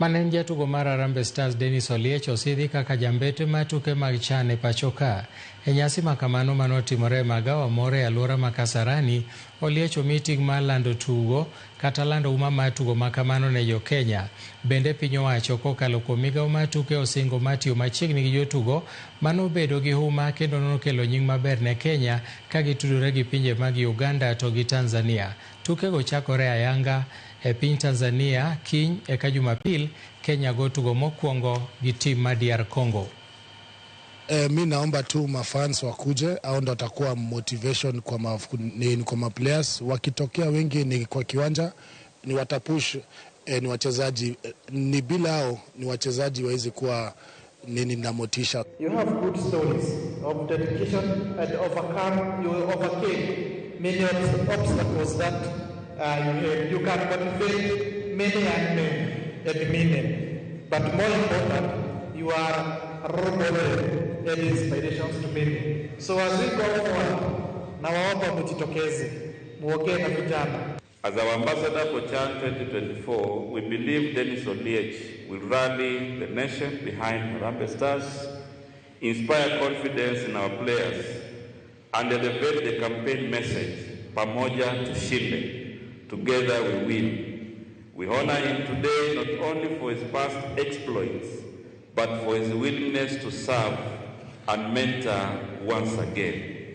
Mane en jatugo mar Harambee Stars Dennis Oliech osidhi kaka jambete mar tuke mag CHAN e pacho ka. E nyasi ma kamano manotimore e magawa moro e aluora ma Kasarani, Oliech omi ting' mar lando tugo kata lando uma mar tugo ma kamano ne jo Kenya. Bende piny owacho kokalo kuom migawo mar tuke osingo mar tiyo machiegni gi jotugo manobedo gi huma kendo nokelo nying maber ne Kenya ka gitudore gi pinje mag Uganda to gi Tanzania. Tukego chakore ayanga e piny Tanzania kiny eka Jumapil Kenya go tugo mokwongo gi tim mar DR Congo. Mi naomba tu mafans wakuje au ndo watakuwa motivation kwa ma players wakitokea wengi ni kwa kiwanja ni watapush ni wachezaji ni bila hao ni wachezaji wawezi kuwa nini na motisha. You have good stories of dedication and overcome, you overcame many obstacles that you had. You can motivate many young men and women, but more important, you are a role model and inspirations to many. So as we go forward, nawaomba mjitokeze, muongee na vijana. As our ambassador for CHAN 2024, we believe Dennis Oliech will rally the nation behind Harambee Stars, inspire confidence in our players, and elevate the campaign message, Pamoja Tushinde, together we win. We honor him today not only for his past exploits, but for his willingness to serve and mentor once again.